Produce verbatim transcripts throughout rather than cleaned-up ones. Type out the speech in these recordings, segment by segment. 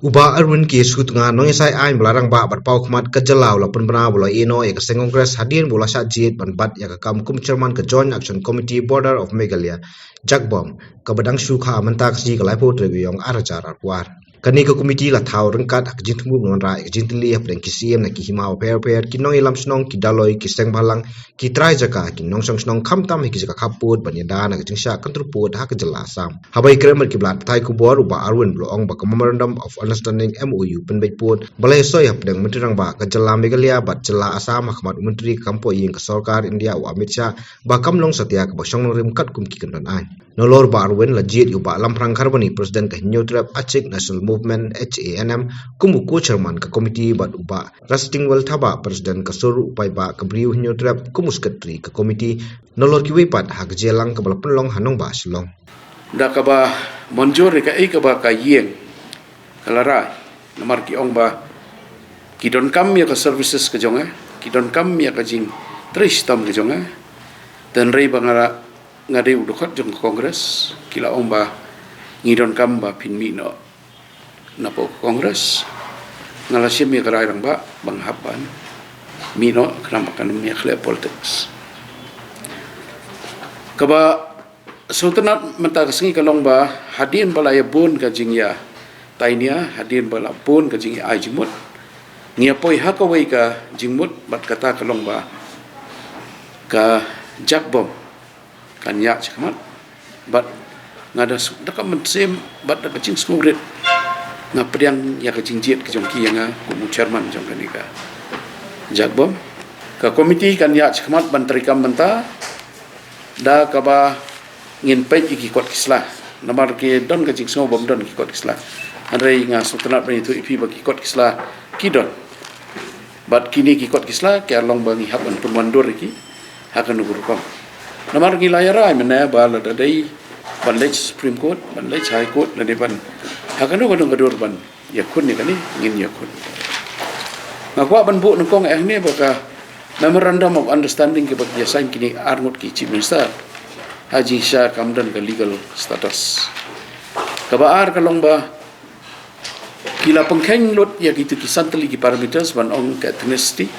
U Bah Arwin K Sutnga, nongïasaid aiñ ba la rangbah bad paw khmat ka jylla, u la pynbna ba u la ïehnoh ïa ka seng Congress hadien ba u la shah jied ban bat ïa ka kam kum chairman ka Joint Action Committee Border of Meghalaya, JACBOM, kaba dang shu kha mynta ka sngi ka laiphew tarik u Ïong ar hajar arphew ar. Kane ka komiti la thaw ryngkat ha ka jingthmu ban wanrah ïa ka jingtylli hapdeng ki C M na ki hima bapher bapher, ki nongïalam shnong, ki daloi, ki seng bhalang, ki trai jaka, ki nongshong shnong, khamtam ha ki jaka khappud ban ïada na ka jingshah kyntur pud ha ka jylla Assam. Haba ïakren bad ki lad pathai khubor, u Bah Arwin u la ong ba ka Memorandum of Understanding, M O U, pynbeit pud ba la ïasoi hapdeng Myntri Rangbah ka jylla Meghalaya bad jylla Assam ha khmat u Myntri ka kam poh ïing ka sorkar India, u Amit Shah, ba kam long satia kaba shong nongrim katkum ki kyndon aiñ. Nalor Bah Arwin la jied ïa u Bah Lamphrang Kharbani, President ka Hynñiewtrep Achik National Movement, H A N M, kum u co-chairman ka komiti, bad u Bah Rastingwel Thabah, President ka Sur u Paidbah ka Briew Hynñiewtrep, kum u secretary ka komiti, nalor kiwei pat ha ka jingïalang kaba la pynlong ha nongbah Shillong. Da kaba mynjur ïa kaei kaba ka ïing ka la rai, namar ki ong ba ki donkam ïa ka services ka jong nga, ki donkam ïa ka jingtrei shitom ka jong nga. Hynrei ba nga, nga dei u dkhot jong ka Congress, ki la ong ba ngi donkam ba phin mih noh napoh ka Congress. Nga la shim ïa ka rai rangbah ba nga hap ban mih noh, khnang ba kan ym ïa khleh politics. Kaba sngewtynnat mynta ka sngi ka long ba hadien ba la ïa bun ka jingïatainia, hadien ba la bun ka jingïa-ai jingmut, ngi ïa poi ha kawei ka jingmut, bad kata ka long ba ka JACBOM kan ïaid shakhmat. Bad nga da suk da ka mynsiem bad da ka jingsngewrit nga pdiang ïa ka jingjied ka jong ki ïa nga kum u chairman jong kane ka JACBOM. Ka komiti kan ïaid shakhmat ban treikam mynta da kaba ngin peit ïa ki kot ki sla, namar ki don ka jingsngew bym don ki kot ki sla. Hynrei nga sngewtynnat ban ïathuh ïa phi ba ki kot ki sla ki don. Bad kine ki kot ki sla ki long ba ngi hap ban pynwandur ïa ki ha kano ka rukom. Namar ngi la ïa rai mynne ba lada dei ban leit Supreme Court, ban leit High Court, lada dei ban ha kano kano ka dur ban ïakhun ïa kane, ngin ïakhun. Nga kwah ban buh nyngkong eh hangne ba ka Memorandum of Understanding kaba ki ïa sign kine arngut ki Chief Minister, ha jingshisha kam don ka legal status. Kaba ar ka long ba ki la pynkheiñ lut ïa kito ki san tylli ki parameters, ban ong ka ethnicity,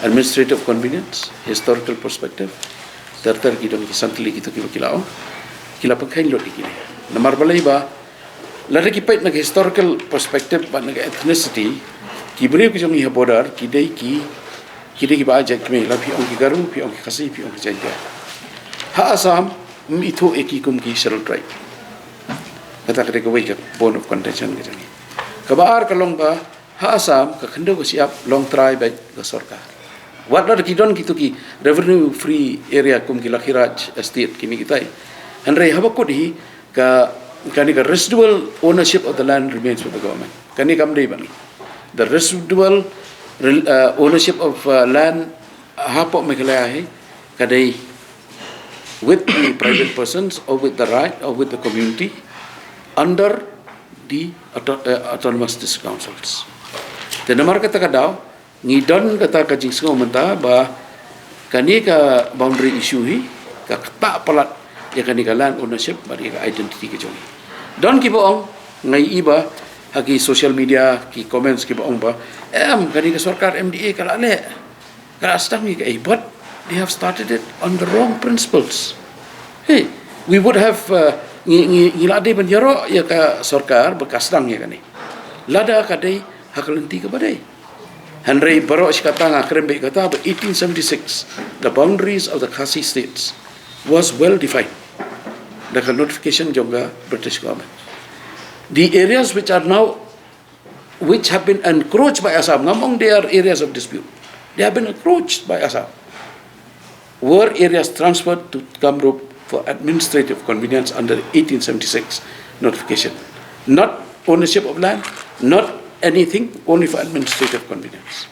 administrative convenience, historical perspective, ter ter ki don ki san tylli kito kiba ki la ong. Ki la pynkheiñ lut ïa kine. Namar balei ba lada ki peit na ka historical perspective bad na ka ethnicity, ki briew ki jong ngi ha border ki dei ki, ki dei kiba ai jait kmie, la phi ong ki Garo, phi ong ki Khasi, phi ong ki Jaiñtia. Ha Assam ym ithuh ïa ki kum ki Scheduled Tribe. Kata ka dei kawei ka bone of contention ka jong ngi. Kaba ar ka long ba ha Assam ka khyndew ka shyiap long trai beit ka sorkar. Wat la ki don kito ki revenue free area kum ki Lakhiraj Estate kine kitai. Hynrei haba kut hi ka, kane ka residual ownership of the land remains with the government. Kane kam dei bad ngi. The residual rel-, uh, ownership of, uh, land hapoh Meghalaya hi ka dei with the private persons or with the right or with the community under the auto-, uh, autonomous district councils. Te namar kata ka daw ngi don kata ka jingsngew mynta ba kane ka boundary issue hi ka ktah palat ïa kane ka land ownership bad ïa ka identity ka jong ngi. Don kiba ong, nga ïohi ba ha ki social media ki comments kiba ong ba, em, kane ka sorkar M D A ka la leh, ka la sdang ïa kaei, but they have started it on the wrong principles. Hey, we would have, uh, ngi, ngi, ngi la dei ban ïaroh ïa ka sorkar ba ka sdang ïa kane lada ka dei ha ka lynti kaba dei. Hynrei baroh shi katta nga kren beit kata ba eighteen seventy-six, the boundaries of the Khasi states was well defined da ka notification jong ka British government. The areas which are now, which have been encroached by Assam, ngam ong they are areas of dispute, they have been encroached by Assam, were areas transferred to Kamrup for administrative convenience under eighteen seventy-six notification. Not ownership of land, not anything, only for administrative convenience.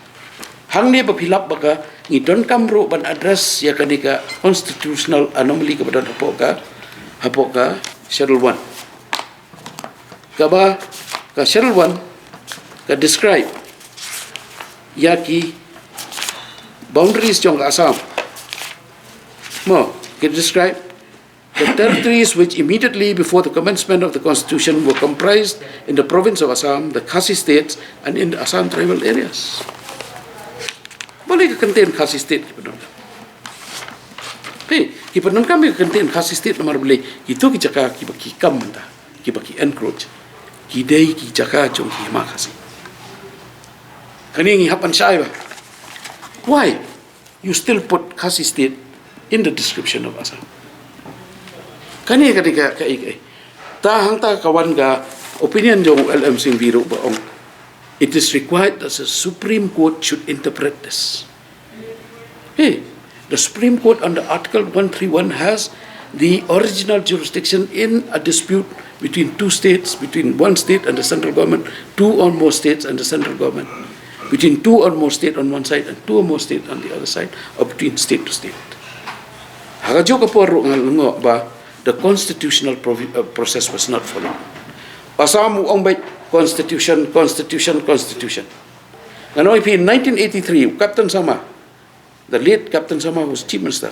Hangne ba phi lap ba ka ngi donkam ruh ban address ïa kane ka constitutional anomaly kaba don hapoh ka, hapoh ka Schedule one. Kaba ka Schedule one ka describe ïa ki boundaries jong ka Assam. Mo, ka describe The territories which immediately before the commencement of the constitution were comprised in the province of Assam, the Khasi states, and in the Assam tribal areas. Balei ka kyntien Khasi state ki pyndonkam? Phi, ki pyndonkam ïa ka kyntien Khasi state namar balei kito ki jaka kiba ki kam mynta, kiba ki encroach, ki dei ki jaka jong ki hima Khasi. Kane ngi hap ban shai ba, why you still put Khasi state in the description of Assam? Kane ka dei ka, ka, ka, ta hangta ka wan ka opinion jong L M Singhvi ruh ba ong, it is required that the Supreme Court should interpret this. Hey, the Supreme Court under Article one three one has the original jurisdiction in a dispute between two states, between one state and the central government, two or more states and the central government, between two or more state on one side and two or more state on the other side, or between state to state. Ha kajuh ka por ruh nga lyngngoh ba the constitutional provi- uh, process was not followed. Assam u ong beit constitution, constitution, constitution. Ngan ong ïa phi, in nineteen eighty-three, Captain Sharma, the late Captain Sharma was chief minister,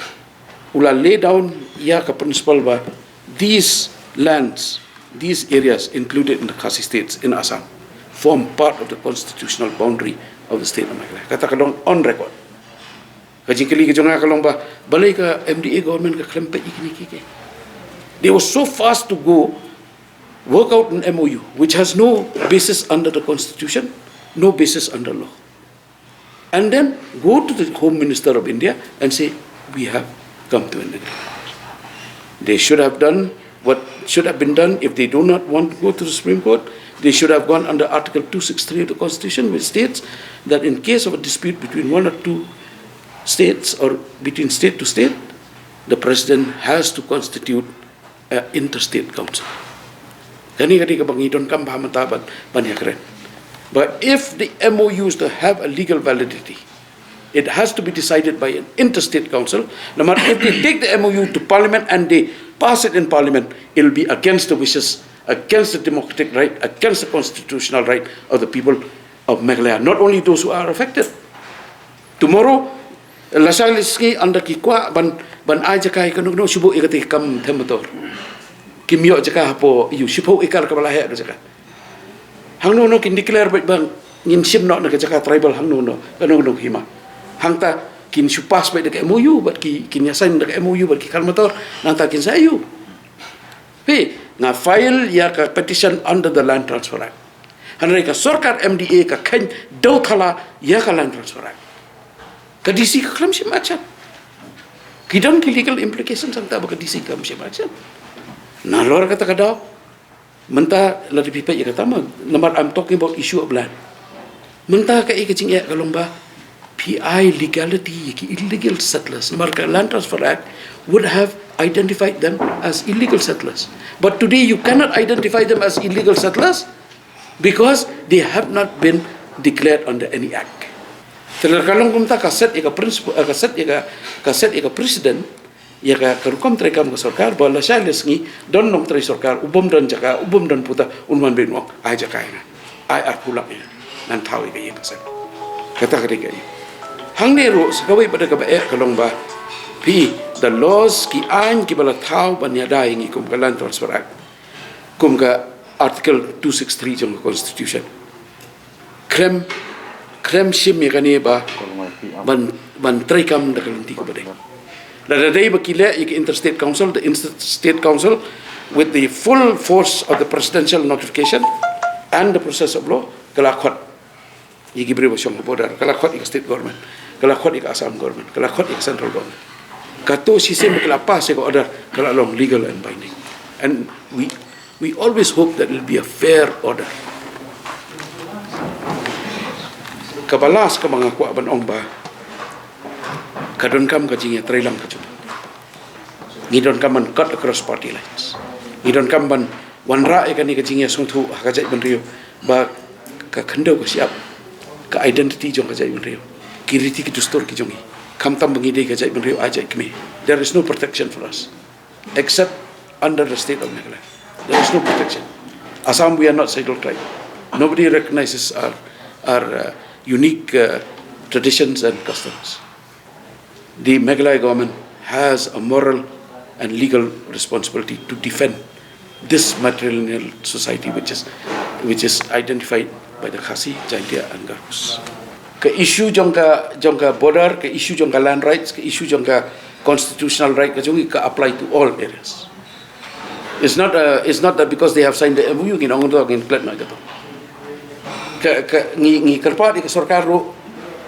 u la lay down ïa ka principle ba these lands, these areas included in the Khasi states in Assam form part of the constitutional boundary of the state of Meghalaya. Kata ka long on record. Ka jingkylli ka jong nga ka long ba, balei ka M D A government ka khlem peit ïa kine kiei? They were so fast to go work out an M O U which has no basis under the constitution, no basis under law. And then go to the Home Minister of India and say, we have come to an agreement. They should have done what should have been done. If they do not want to go to the Supreme Court, they should have gone under Article two six three of the Constitution, which states that in case of a dispute between one or two states or between state to state, the president has to constitute uh, interstate council. Kane ka dei kaba ngi donkam bha mynta ban, ban ïakren. But if the M O Us to have a legal validity, it has to be decided by an interstate council. Namar if they take the M O U to parliament and they pass it in parliament, it will be against the wishes, against the democratic right, against the constitutional right of the people of Meghalaya. Not only those who are affected. Tomorrow, lashai lashisngi ynda ki kwah ban, ban ai jaka ïa kano kano, shu buh ïa kata ka kam them motor. Kim ïoh jaka hapoh, ïoh shiphew acre kaba la heh da jaka. Hangno no kin declare beit ba ngin shim noh na ka jaka tribal hangno no, kano kano ka hima. Hangta kin shu pass beit da ka M O U bad ki, kin ïa sign da ka M O U bad ki kam motor, nangta kin sa ïoh. Phi, nga file ïa ka petition under the Land Transfer Act. Hynrei ka sorkar M D A ka kheiñ dew thala ïa ka Land Transfer Act. Ka D C ka khlem shim action. Ki don ki legal implications hangta ba ka D C ka khlem shim action. Nalor kata ka daw, mynta lada phi peit ïa kata ma, namar I'm talking about issue of land. Mynta kaei ka jingeh ka long ba phi ai legality ïa ki illegal settlers. Namar ka Land Transfer Act would have identified them as illegal settlers. But today you cannot identify them as illegal settlers because they have not been declared under any act. Te lada ka long kumta ka set ïa ka principle, eh, ka set ïa ka, ka set ïa ka precedent, ïa ka, ka rukom treikam ka sorkar, ba lashai lashisngi don nongtrei sorkar u bym don jaka, u bym don puta, un wan beit un ong, ai jaka ïa nga, ai arphew lak ïa nga, ngan thaw ïa ka ïing ka sem. Kata ka dei ka ïing. Hangne ruh sa kawei pat da kaba eh ka long ba phi, the laws, ki aiñ kiba la thaw ban ïada ïa ngi kum ka Land Transfer Act, kum ka Article two six three jong ka Constitution. Khlem, khlem shim ïa kane ba ban, ban treikam da ka lynti kaba dei. Lada dei ba ki leh ïa ka interstate council, the interstate council with the full force of the presidential notification and the process of law, ka la khot ïa ki briew ba shong ha border, ka la khot ïa ka state government, ka la khot ïa ka Assam government, ka la khot ïa ka central government. Kato shisien ba ki la pass ïa ka order, ka la long legal and binding. And we, we always hope that it will be a fair order. Kaba last kaba nga kwah ban ong ba ka donkam ka jingïatreilang ka jong ngi. Ngi donkam ban cut across party lines. Ngi donkam ban wanrah ïa kane ka jingïasngewthuh ha ka jaitbynriew ba ka khyndew ka shyiap, ka identity jong ka jaitbynriew, ki riti ki dustur ki jong ngi. Khamtam ba ngi dei ka jaitbynriew ai jait kmie, there is no protection for us except under the state of Meghalaya. There is no protection. Assam, we are not scheduled tribe. Nobody recognizes our, our uh, unique uh, traditions and customs. The Meghalaya government has a moral and legal responsibility to defend this matrilineal society which is, which is identified by the Khasi, Jaintia and Garos. Ka issue jong ka, jong ka border, ka issue jong ka land rights, ka issue jong ka constitutional right ka jong ngi ka apply to all areas. It's not, uh, it's not that because they have signed the M O U ngin ong to ngin klet na ka to. Ka, ka, ngi, ngi kyrpad ïa ka sorkar ruh,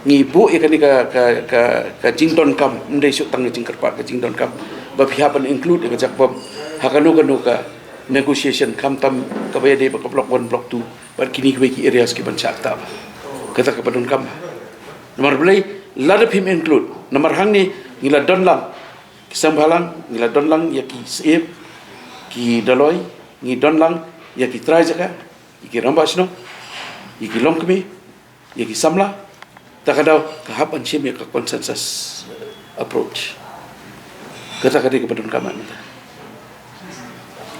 ngi buh ïa kane ka, ka, ka, ka jingdonkam, ym dei shuh tang ka jingkyrpad, ka jingdonkam. Ba phi hap ban include ïa ka Jakbom ha kano kano ka negotiation, khamtam kaba ïadei bad ka block one, block two bad kine kiwei ki areas ki ban shah ktah. Kata kaba donkam. Namar balei, lada phim include, namar hangne ngi la don lang, ki seng bhalang, ngi la don lang ïa ki Syiem, ki Dolloi, ngi don lang ïa ki trai jaka, ïa ki rangbah shnong, ïa ki longkmie, ïa ki samla. Ta ka daw ka hap ban shim ïa ka consensus approach. Kata ka dei kaba donkam mynta.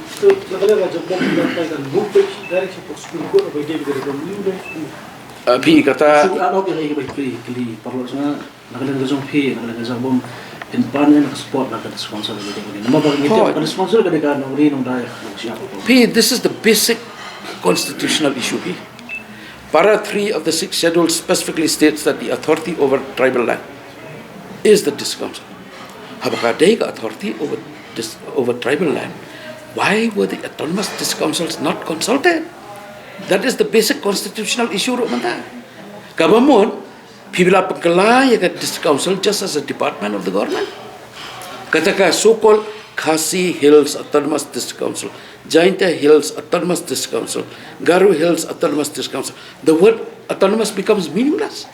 So, na ka liang ka Jakbom ka dei ka move direction for Supreme Court of India ka dei ka move. Ah, phi kata. So, ano ka dei ka kli parlo sna na ka liang ka jong phi, na ka liang ka Jakbom, in pan ïa ka support na ka District Council ka dei ka. Namar ba ngi tip ka District Council ka dei ka nongri nongda ïa ka shisha. Phi, this is the basic constitutional issue phi. Para three of the sixth schedule specifically states that the authority over tribal land is the District Council. Haba ka dei ka authority over dis-, over tribal land, why were the autonomous district councils not consulted? That is the basic constitutional issue ruh mynta. Kaba mut, phi la pynkylla ïa ka District Council just as a department of the government. Kata ka so-called Khasi Hills Autonomous District Council, Jaintia Hills Autonomous District Council, Garo Hills Autonomous District Council. The word autonomous becomes meaningless.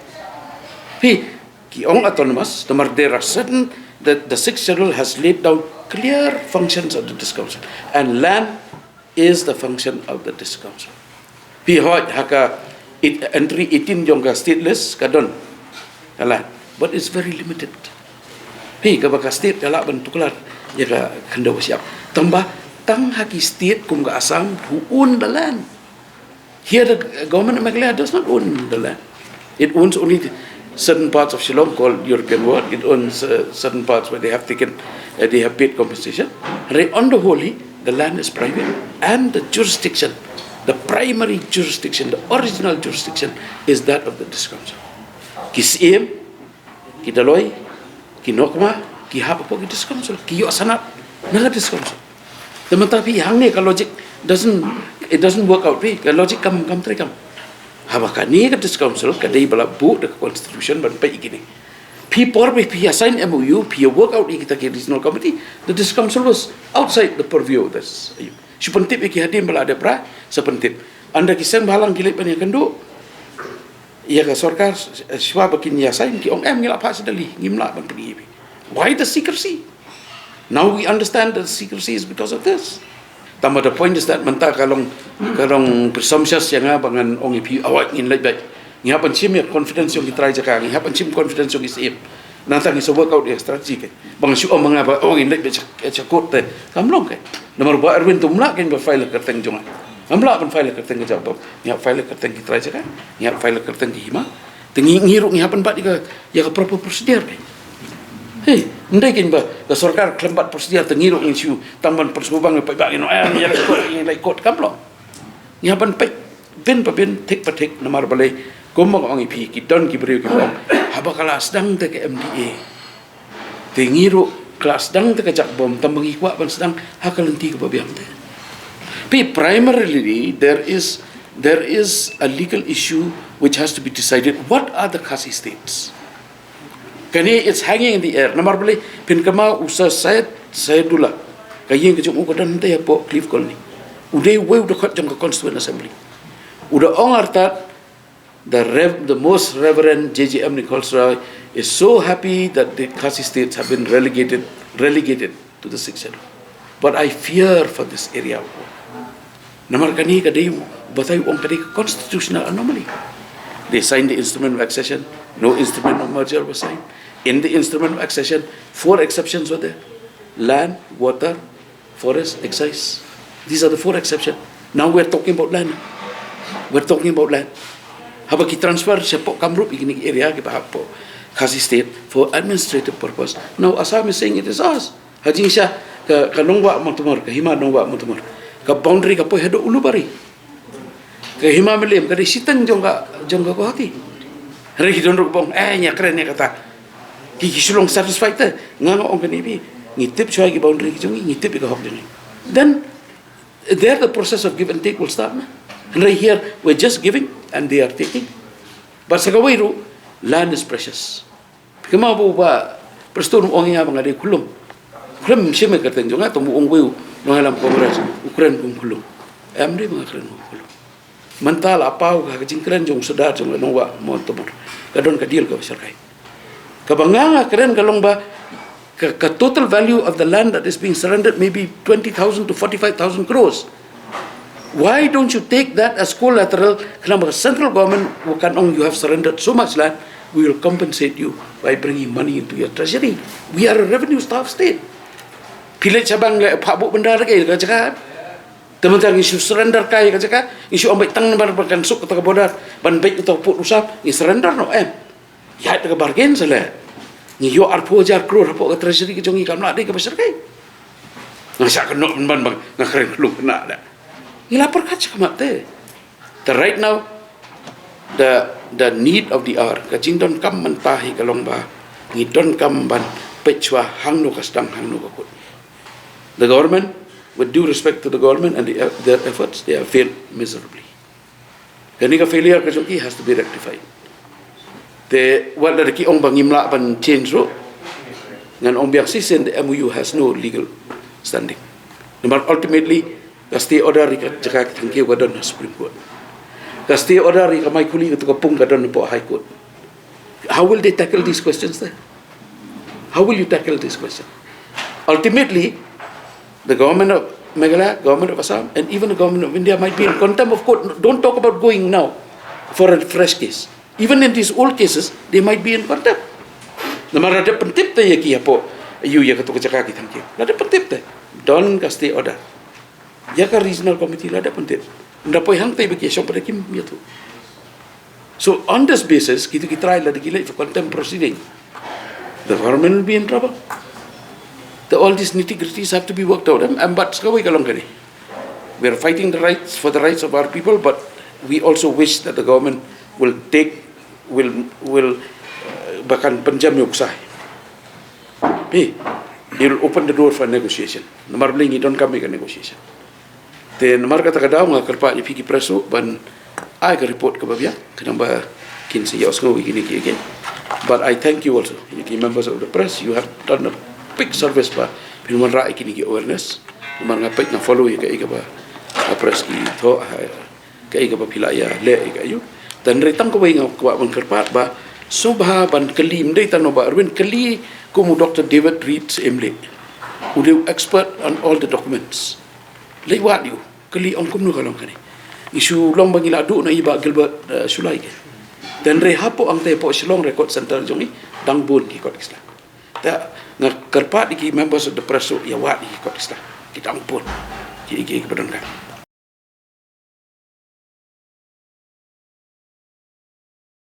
Phi, ki ong autonomous, namar there are certain, the, the sixth schedule has laid down clear functions of the District Council. And land is the function of the District Council. Phi hoi ha ka it, entry eighteen jong ka state list ka don ka land, but it's very limited. Phi, kaba ka state ka lah ban tuklar ïa ka khyndew ba shyiap. Tangba tang ha ki state kum ka Assam who own the land. Here the government of Meghalaya does not own the land. It owns only certain parts of Shillong called European Ward. It owns, uh, certain parts where they have taken, uh, they have paid compensation. Hynrei on the whole, the land is private and the jurisdiction, the primary jurisdiction, the original jurisdiction is that of the District Council. Ki Syiem, ki Dolloi, ki Nokma, ki hap hapoh ki District Council, ki ïoh sanad na ka District Council. Te mynta phi hangne ka logic doesn't, it doesn't work out phi, ka logic kam, kam treikam. Haba kane ka District Council ka dei ba la buh da ka constitution ban peit ïa kine. Phi por ba phi assign M O U, phi work out ïa kita ki regional committee, the District Council was outside the purview of this. Shu pyntip ïa ki hadien ba la dep ra, sa pyntip. Ynda ki seng bhalang ki leit ban ïakynduh ïa ka sorkar, eh, shuwa ba kin ïa sign, ki ong em ngi la phah sha Delhi, ngim lah ban pyni ïa phi. Why the secrecy? Now we understand that the secrecy is because of this. Tangba the point is that mynta ka long, ka long presumptuous ïa nga ba ngan ong ïa phi, await ngin leit beit. Ngi hap ban shim ïa confidence jong ki trai jaka, ngi hap ban shim confidence jong ki Syiem. Nangta ngi sa work out ïa strategy ke. Ba nga shu ong ma nga ba, oh, ngin leit beit sha, sha court te. Kam long ke. Namar Bah Erwin te um lah kein ba file ha kyrteng jong nga. Ngam lah ban file ha kyrteng ka Jakbom. Ngi hap file ha kyrteng ki trai jaka. Ngi hap file ha kyrteng ki hima. Te ngi, ngi ruh ngi hap ban bat ïa ka, ïa ka proper procedure kein. Hei, ym dei kein ba ka sorkar khlem bat procedure te ngi ruh ngin shu tang ban pynsngewbang ïa paidbah, ïa no, eh, ïa leit court, ïa leit court, kam long. Ngi hap ban peit bun pa bun, thik pa thik, namar balei, kumba nga ong ïa phi, ki don ki briew kiba ong, haba ka la sdang te ka M D A, te ngi ruh ka la sdang te ka Jakbom, tangba ngi kwah ban sdang ha ka lynti kaba biang te. Phi, primarily there is, there is a legal issue which has to be decided. What are the Khasi states? Kane it's hanging in the air. Namar balei, phin kynmaw u Sir Syed Saidullah, ka ïing ka jong u ka don hangtei hapoh Cliff Colony. U dei uwei u dkhot jong ka Constituent Assembly. U da ong artat, the Rev, the Most Reverend J J M Nichols Roy is so happy that the Khasi states have been relegated, relegated to the sixth schedule. But I fear for this area. Namar kane ka dei, batai u ong ka dei constitutional anomaly. They signed the instrument of accession, no instrument of merger was signed. In the instrument of accession, four exceptions were there. Land, water, forest, excise. These are the four exceptions. Now we're talking about land. We're talking about land. Haba ki transfer shapoh Kamrup, ïa kine ki area kiba hapoh Khasi State for administrative purpose. Now Assam is saying it is ours. Ha jingshisha, Ka, ka Nongwah Mawtamur, ka hima Nongwah Mawtamur. Ka boundary ka poi haduh Ulubari. Ka hima Mylliem ka dei shiteng jong ka, jong ka Guwahati. Hynrei ki don ruh ki ong, eh, ngi ïa kren ïa kata. Ki, ki shu long satisfied te. Nga nga ong kane phi, ngi tip shuwa ki boundary ki jong ngi, ngi tip ïa ka hok jong ngi. Then there the process of give and take will start, na. Hynrei here we're just giving and they are taking. Bad sa kawei ruh, land is precious. Kynmaw ba u Bah Prestone u ong ïa nga ba nga dei u khyllung. Khlem shim ïa ka kyrteng jong nga, te u ong wei u nongïalam Congress, u kren kum u khyllung. Em, dei ba nga kren kum u khyllung. Mynta la paw ka jingkren jong u Sordar jong ka Nongwah Mawtamur. Ka don ka deal kaba shyrkhei. Kaba nga nga kren ka long ba ka, ka total value of the land that is being surrendered may be twenty thousand to forty-five thousand crores. Why don't you take that as collateral? Khnang ba central government kan ong, you have surrendered so much land, we will compensate you by bringing money into your treasury. We are a revenue starved state. Phi leit sha bank leh phah buh bynda da kaei, ka jaka. Te mynta ngi shu surrender kai ka jaka, ngi shu ong beit tang namar ba kan suk kata ka border, ban beit uta u pud u sap, ngi surrender noh, em. Ïa, ïa ka bargain sa leh. Ngi ïoh arphew hajar klur hapoh ka treasury ka jong ngi, kam lah dei kaba shyrkhei. Nga shah kynnoh pynban ba nga kren khlung khynnah da. Ngi la pyrkhat shakhmat te. Te right now, the, the need of the hour, ka jingdonkam mynta hi ka long ba ngi donkam ban peit shuwa hangno ka sdang, hangno ka kut. The government, with due respect to the government and the, their efforts, they have failed miserably. Kane ka failure ka jong ki has to be rectified. Te wat la ki ong ba ngim lah ban change ruh, ngan ong biang shisien, the M O U has no legal standing. Namar ultimately, ka stay order ïa ka jaka ki thang kiew ka don ha Supreme Court. Ka stay order ïa ka mai khuli katu ka pung ka don hapoh High Court. How will they tackle these questions then? How will you tackle this question? Ultimately, the government of Meghalaya, government of Assam, and even the government of India might be in contempt of court. Don't talk about going now for a fresh case. Even in these old cases, they might be in contempt. Namar la dep pyntip te ïa ki hapoh, ïa katu ka jaka ki thang kiew. La dep pyntip te. Don ka stay order. Ïa ka regional committee la dep pyntip. Ynda poi hangtei ba ki shong pat kim ïathuh. So on this basis, kitu ki trai lada ki leit for contempt proceeding, the government will be in trouble. The, all these nitty-gritties have to be worked out. Em, em, but sa kawei ka long kane. We are fighting the rights, for the rights of our people, but we also wish that the government will take, will, will, uh, ba kan pynjem ïa u ksai. Phi, it will open the door for negotiation. Namar balei ngi donkam ïa ka negotiation. Te namar kata ka daw nga kyrpad ïa phi ki press ruh ban ai ka report kaba biang, khnang ba kin sa ïohsngew ïa kine ki again. But I thank you also, ïa ki members of the press, you have done a big service ba phin wanrah ïa kine ki awareness. Namar nga peit nga follow ïa kaei kaba ka press ki thoh, ha, kaei kaba phi la ïaleh ïa ka aïu. Te hynrei tang kawei nga kwah ban kyrpad ba sngewbha ban kylli, ym dei tang noh Bah Erwin, kylli kum u Doctor David Reid Syiem leh. U dei u expert on all the documents. Leit wad ïa u, kylli, ong kumno ka long kane. Ngi shu long ba ngi la duh na i Bah Gilbert, eh, Shullai ke. Te hynrei hapoh hangtei hapoh Shillong Record Centre jong ngi, dang bun ki kot ki sla. Te nga kyrpad ïa ki members of the press ruh ïa wad ïa ki kot ki sla. Ki dang bun. Ki, ki, ki ba donkam.